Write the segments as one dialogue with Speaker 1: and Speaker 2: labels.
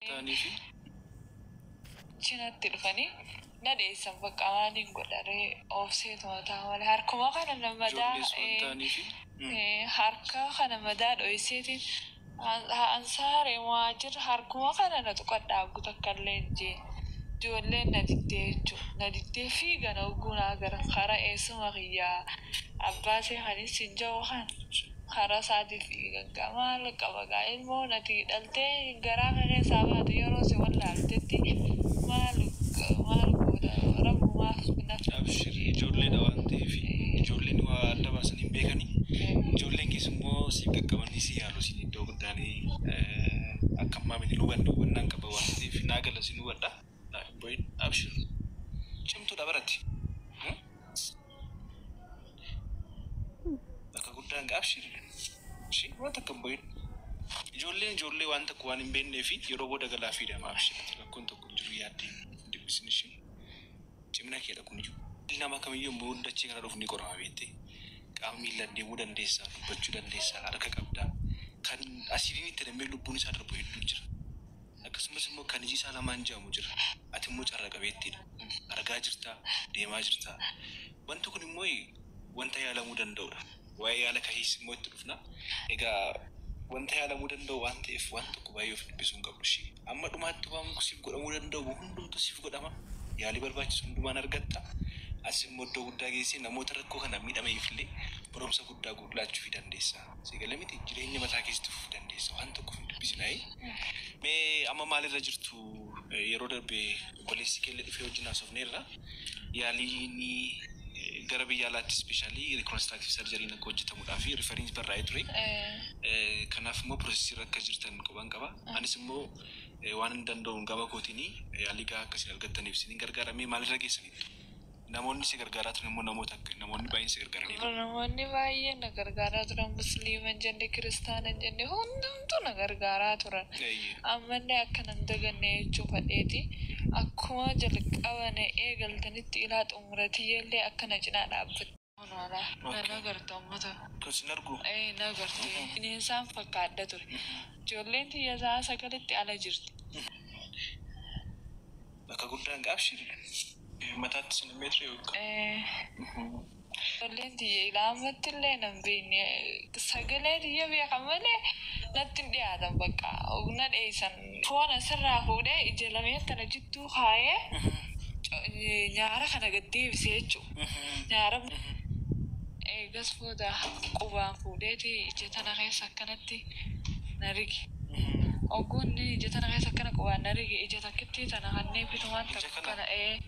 Speaker 1: Ta'aniifi.
Speaker 2: Cinatti dhufanii na dheessan bakka maaliin godharee oofseetuma ta'a malee harkuma kana na madaa
Speaker 1: Ijoollees waan ta'aniifi.
Speaker 2: Harka kana madaa dho'iseetiin ansaaree waajjira harkuma kana na tuqadhaa takka illee hin jeen. Ijoolleen na diddee jechuudha. Na diddee fiigan hogguu naa gara karaa eessuma kiyyaa abbaa see kanis hin jiru kan karaa isaatii fiigan gaa maal qaba gaa ilmoo nati dhaltee garaa kee keessaa baate yeroo si wallaaltetti maal maal goota rabbumaaf na.
Speaker 1: Abshir, ijoolleedha waan ta'eef ijoolleen waa adda baasanii hin beekanii. Ijoolleen keessa immoo siif qaqqabanii si yaalu siin iddoo guddaanii akka ammaa miti nu hubanna hubannaan qaba waan ta'eef naa gala si nu hubadha. Naaf hin bo'in, abshir. Cimtuudha baratti. Bakka guddaan gaa, abshir. Ishii waan takka hin bo'in. Ijoolleen ijoollee waan tokko waan hin beeknee fi yeroo booda galaa fiidama, abshir. Rakkoon tokko hin jiru, yaaddee hin dhiphisin ishee. Cimina keedha kun iyyuu. Nama kamiyyuu immoo dachee kana dhufu ni qorama beektee. Qaama miilaan deemuu dandeessaa, dubbachuu dandeessaa, harka qabdaa. Kan asiidiin itti hidhamee lubbuun isaa darbu hedduu jira. Akkasumas immoo kan iji isaa lamaan jaamu jira. Ati immoo carra qabeettiidha. Argaa jirtaa, deemaa jirtaa. Wanti kun immoo wanta yaalamuu danda'udha. Waa'ee yaala kahiis immoo itti dhufna. Egaa wanta yaalamuu danda'u waan ta'eef waan tokko baay'ee of dhiphisuu hin qabdu ishee. Amma dhumaatti waan siif godhamuu danda'u hundumtu siif godhama. Yaalii barbaachisu hundumaan argatta. As immoo iddoo guddaa geessee namoota rakkoo kana miidhameef illee barumsa guddaa laachuufii dandeessa. Sigalee miti, jireenya mataa keessatti fufuu dandeessa. Waan tokko of hin dhiphisinaayi. Mee amma maalirra jirtu? Yeroo darbe obboleessi keellee dhufee wajjin haasofneerra. Yaaliin gara biyya alaatti specially reconstructive surgeryn akka hojjetamuudhaaf referiin barraa'ee ture. Kanaaf immoo processii irra akka jirtan quban qaba. Anis immoo waan hin danda'uun gama kootiin yaalii gahaa akka isin argattaniif isin gargaaramee maalirra geessaniittu? Namoonni si gargaaraa turan immoo namoota akka namoonni baay'een si gargaaraniiru.
Speaker 2: Namoonni baay'een na gargaaraa turan, musliima hin jenne, kiristaana hin jenne, hundumtuu na gargaaraa turan. Ammallee akka nan daganne jechuu fadheeti. Akkuma jalqaba na eegaltanitti ilaa xumuratiyyallee akka na cinaa dhaabbatte. Kunoodha. Na agarta uummata.
Speaker 1: Kan sin argu.
Speaker 2: Ee, na agarte. Bineensaan fakkaadha ture. Ijoolleen tiyya sa'a 9tti ala jirti.
Speaker 1: Bakka guddaan abshir. Mataatti sin himmee ture yookaan?
Speaker 2: Ee. Ijoolleen tiyya ilaa ammatti illee nan beekne, sagalee tiyya beekan malee natti hin dhiyaatan, bakka na dheessan. Foon asirraa fuudhee ija lameen tana jidduu kaayee nyaara kana gad deebisee jechuudha. Nyaara eegas booda qubaan fuudheeti ija tana keessa akkanatti na rige. Ogguun ija tana keessa akkana qubaan na rige, ija takkittii tana kanneen bitumaan
Speaker 1: Ija
Speaker 2: takka
Speaker 1: kana?
Speaker 2: Kana, ee,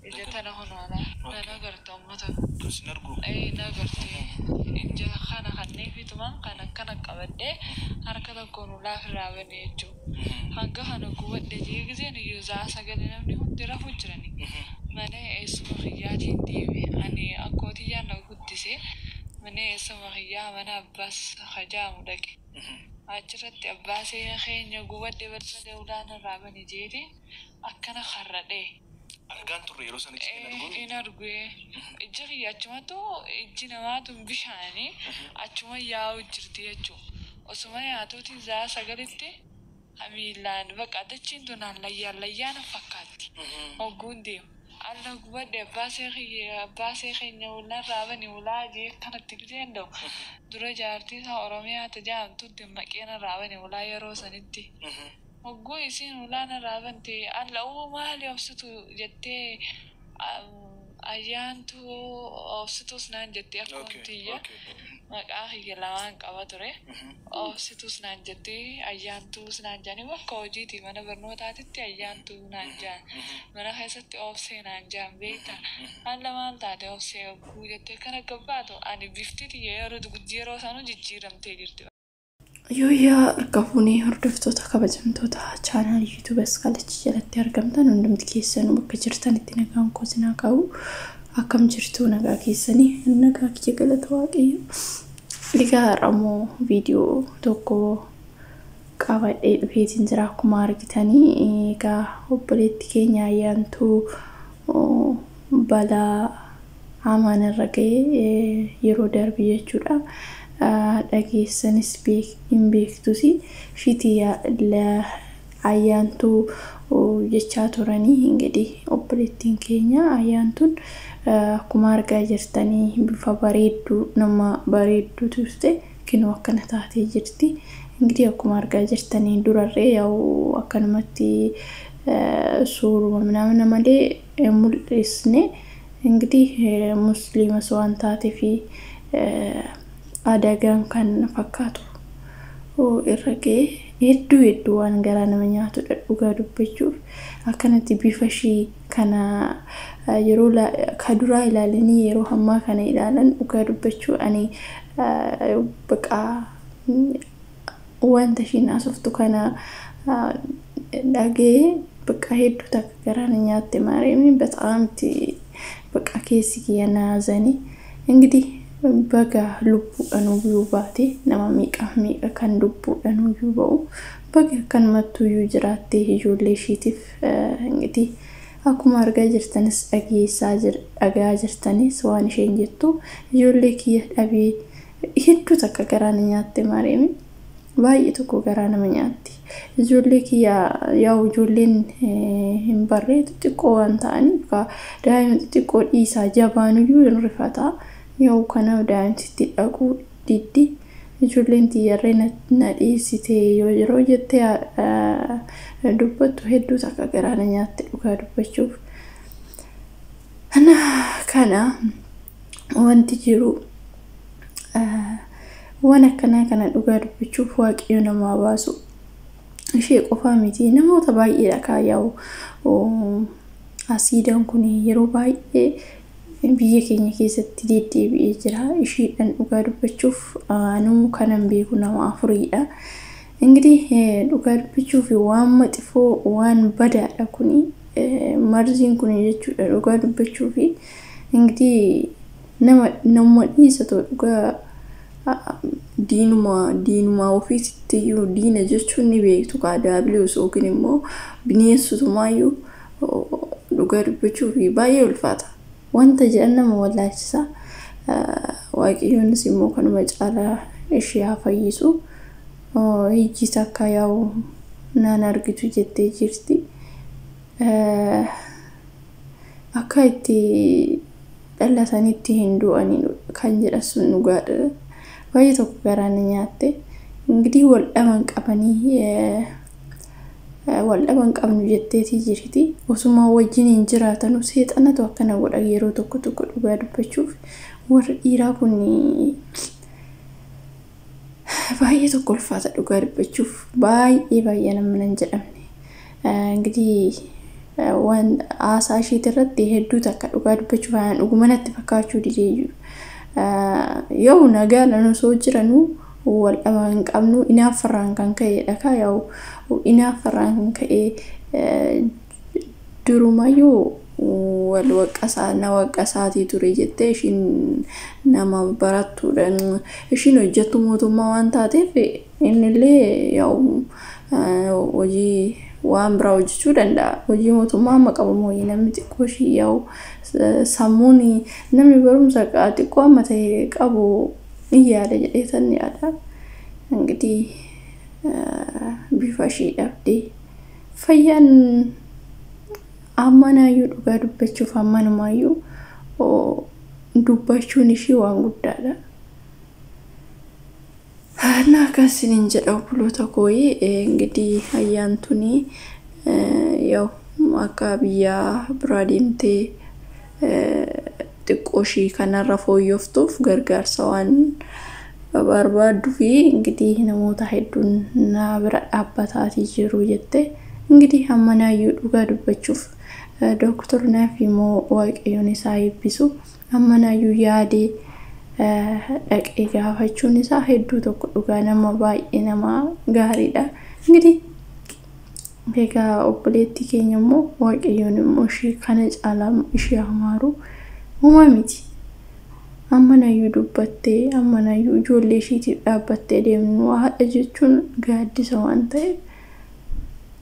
Speaker 2: ija tana kunoodha. Na agarta uummata.
Speaker 1: Kan sin argu.
Speaker 2: Ee, na agarte. Ija kana kanneen bitumaan kan akkana qabadhee harka tokkoon ulaa ofirraa bane jechuudha. Hanga kana gubadhe jee giseen iyyuu sa'a 9 namni hundi rafuu jirani. Mana eessuma kiyyaatiin deeme. Ani akkootiyyaan na guddise. Mana eessuma kiyyaa mana abbaas hajaamu dhaqe. Achirratti abbaa seera keenya gubadhe, balbala ulaan irraa bane jeeti akkana karradhee.
Speaker 1: Argaan turre yeroo sana iji hin arguu?
Speaker 2: In argu. Ijji kiyya achumattu, ijji namaatu bishaanii achuma yaa'u jirti jechuudha. Osuma yaatuutiin sa'a 9tti miillaan bakka dachiin tun hallayyaan layyaan fakkaatti. Hogguun deemu. Alla gubadhe, abbaa kiyya, abbaa see keenya ulaan bani ulaa jee akkanatti giseen da'u. Dura jaartii isaa Oromiyaa tajaajiltu dammaqee narraa bani ulaa yeroo sanitti. Hogguu isiin ulaa narraa bante, alla uu maali obsitu jettee, ayyaantu obsitus naan jettee, akkuma tiyya maqaa kiyya lamaan qaba ture. Obsitus naan jettee, ayyaantuus naan jedhanii, bakka hojiitii mana barnootaatitti ayyaantuu naan jedhan. Mana keessatti obsee naan jedhan beektaa. Alla maal taate obsee hogguu jettee kana gabbaatu, ani bifti tiyya yeroo sanuu jijjiiramtee jirti.
Speaker 3: Yooyyaa, harka fuunee hordoftoota kabajamtoota channel YouTube Askaalichi jalatti argamtan hundumti keessanuu, bakka jirtanitti nagaan koo isin haa qabu. Akkam jirtu, nagaa keessanii? Nagaa kiyya, galata Waaqayyo. Egaa har'ammoo viidiyoo tokko qabadhee dhufeetiin jira akkuma argitanii. Egaa obboleetti keenya ayyaantuu balaa hamaan irra ga'e yeroo darbe jechuudha. Dhageessanis hin beektus fitii Ayyaantuu jechaa turanii ingidihi obboleettiin keenya Ayyaantuun akkuma argaa jirtanii bifa bareedduu nama bareedduu turte kinoo akkana taatee jirti. Ingidihi akkuma argaa jirtanii durarree yaa'u akkanumatti suuruma minamina malee hin mul'isne. Ingidihi musliimas waan taateef adagaan kan fakkaatu irra ga'e hedduu hedduu waan garaa nama nyaatudha dhugaa dubbachuuf. Akkanatti bifa ishii kana yeroo ka duraa ilaalanii yeroo ammaa kana ilaalan dhugaa dubbachuu ani baqa wanta ishiin haasoftu kana dhaga'ee baqa hedduu takka garaa na nyaatte maariyaamiin በጣም በቃ keessi kiyya na haazanii. Ingidihi baga lubbuudhaan uyyuu baate nama meeqa meeqa kan lubbuudhaan uyyuu ba'u baga akkanumattu uyyuu jiraattee ijoollee ishiitiif ingidihi akkuma argaa jirtanis dhagaa jirtanis waan isheen jettu ijoollee kiyya dhabee hedduu takka garaa na nyaatte maariyaamiin baay'ee tokko garaa nama nyaatti. Ijoollee kiyya yaa'u ijoolleen hin barree xixiqqoo waan ta'aniif daa'ima xixiqqoo dhiisaa jabaanuyyuu hin rifata. Yaa'u kanaaf daa'imtitti dhaquu diddi. Ijoolleen tiyyarree na dhiisite yoo yeroo jettee dubbattu hedduu takka garaa na nyaatte dhugaa dubbachuuf. Kana wanti jiru waan akkanaa kana dhugaa dubbachuuf waaqayyo namaa baasu. Ishee qofaa miti namoota baay'eedha kan yaa'u asiidaan kun yeroo baay'ee biyya keenya keessatti deddeebi'ee jira. Isheedhaan dhugaa dubbachuuf anuu kanan beeku nama afuriidha. Ingidihi dhugaa dubbachuuf waan maxifoo waan badaadha kuni marziin kun jechuudha dhugaa dubbachuuf. Ingidihi nama nama dhiisatu dhugaa diinuma ofiisitti iyyuu diina jechuun ni beektu kaa daabiloos yookiin immoo bineensutumaayyuu dhugaa dubbachuuf baay'ee ulfaata. Wanta jedhan nama wallaalchisa. Waaqayyoonis immoo kanuma caalaa ishee haa fayyisu. Ijji takka yaa'u naan argitu jettee jirti. Akka itti dhalatanitti hin du'anii kan jedhan sun dhugaadha. Baay'ee tokko garaa na nyaatte. Ingidihi wal dhaban qabanii wal dhaban qabnu jetteetii jirti. Osuma wajjin hin jiraatanu seexanatu akkana godha yeroo tokko tokko dhugaa dubbachuuf. Warri dhiiraa kun baay'ee tokko ulfaata dhugaa dubbachuuf baay'ee baay'ee nama nan jedhamne. Ingidihi waan haasaa isheet irratti hedduu takka dhugaa dubbachuuf anaan dhuguma natti fakkaachuu didee jiru. Yoo nagaadhaan osoo jiranuu wal dhaba hin qabnu inaaffarraan kan ka'edha kaa yaa'u inaaffarraan kan ka'e durumayyuu wal waqqasaa na waqqasaatii ture jettee ishiin nama barattuudha. Ishiin hojjettu mootummaa waan taateef innillee yaa'u hojii waan biraa hojjechuu danda'a. Hojii mootummaa amma qabu mooyii namni xiqqoo ishii yaa'u sammuun namni barumsa xiqqoo amma ta'e qabu ni yaada jedhee san yaada. Ingidihi bifa ishii dhabdee fayyaan ammanaayyuu dhugaa dubbachuuf ammanumaayyuu dubbachuun ishii waan guddaadha. Na akkasiniin jedha obboloota kooyi ingidihi Ayyaantuun yaa'u akka biyya biraa deemtee xiqqoo ishii kanarra fooyyoftuuf gargaarsa waan barbaaddu fi ingidihi namoota hedduun na bira dhaabbataatii jiru jette. Ingidihi ammanaayyuu dhugaa dubbachuuf Dooktor Naaf immoo waaqayyoon isaa eebbisu ammanaayyuu yaadee dhaqee gaafachuun isaa hedduu tokko dhugaa nama baay'ee nama gaariidha. Ingidihi egaa obboleettii keenya immoo waaqayyoon immoo ishee kana caalaa ishee hamaaru uumaa miti. Ammanaayyuu dubbattee ammanaayyuu ijoollee isheetiif dhaabbattee deemnu haadha jechuun gaaddisa waan ta'eef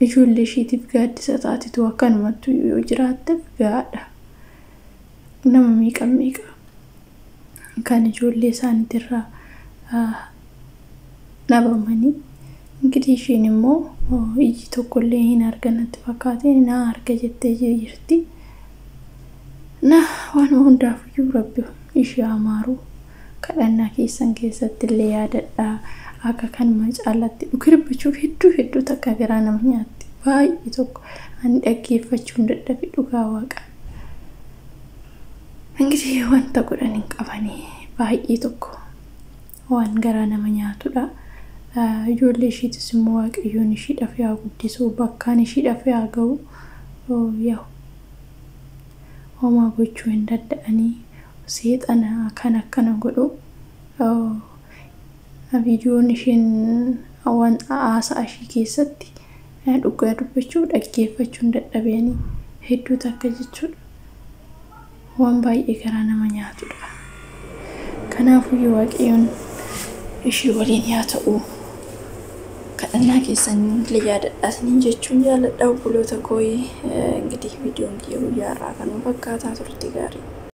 Speaker 3: ijoollee isheetiif gaaddisa taatitu akkanumattu yoo jiraatteef gahaadha. Nama meeqa meeqa kan ijoollee isaaniitirraa dhabamanii Ingidihi isheen immoo iji tokkollee hin argannatti fakkaate na arga jettee jirti. Na waan hundaafiyyuu Rabbi ishee amaaru kadhannaa keessan keessatti illee yaadadhaa akka kanuma caalaatti dhuga dubbachuuf hedduu hedduu takka garaa nama nyaatti baay'ee tokko ani dhaggeeffachuu hin dadhabe dhugaa waaqa. Ingidihi wanta godhan hin qabanii baay'ee tokko waan garaa nama nyaatudha. Ijoollee ishiitis immoo waaqayyoon ishiidhaaf yaa guddisu bakkaan ishiidhaaf yaa ga'u yaa homaa gochuu hin danda'anii seexana kan akkana godhu viidiyoon isheen waan haasa'a ishii keessatti dhugaa dubbachuu dhaggeeffachuu hin dadhabeenii hedduu takka jechuudha. Waan baay'ee garaa nama nyaatudha. Kanaafuu waaqayyoon ishii waliin yaa ta'u kadhannaa keessan illee yaadadhaa isiniin jechuun jaalladha obboloota koo. Ingidihi viidiyoon kiyya guyyaa har'aa kanuma fakkaataa turte gaarii.